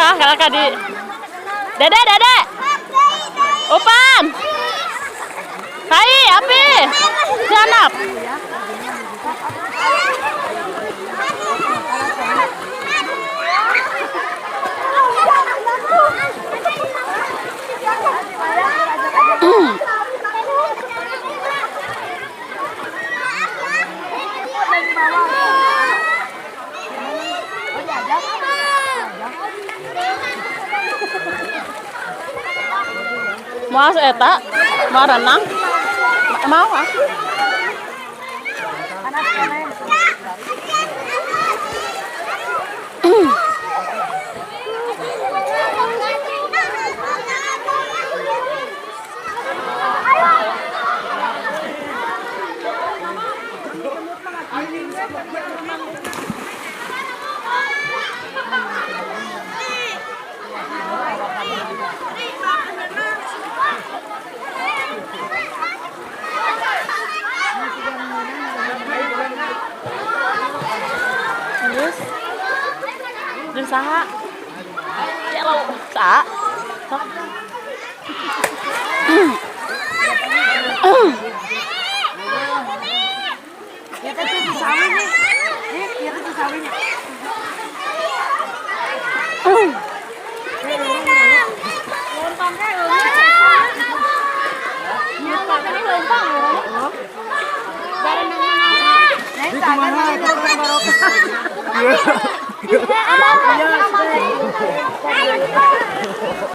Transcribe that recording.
Lah, kakak di. Dede, Dede. Upan. Hai, Api. Janap. Mau eta? Mau renang? Mau ah? Terus, jeung saha? Celo, saha? Sok. Ya kan tuh sawinya. Ya kan tuh sawinya. Lompang kayak lompang. Lompang.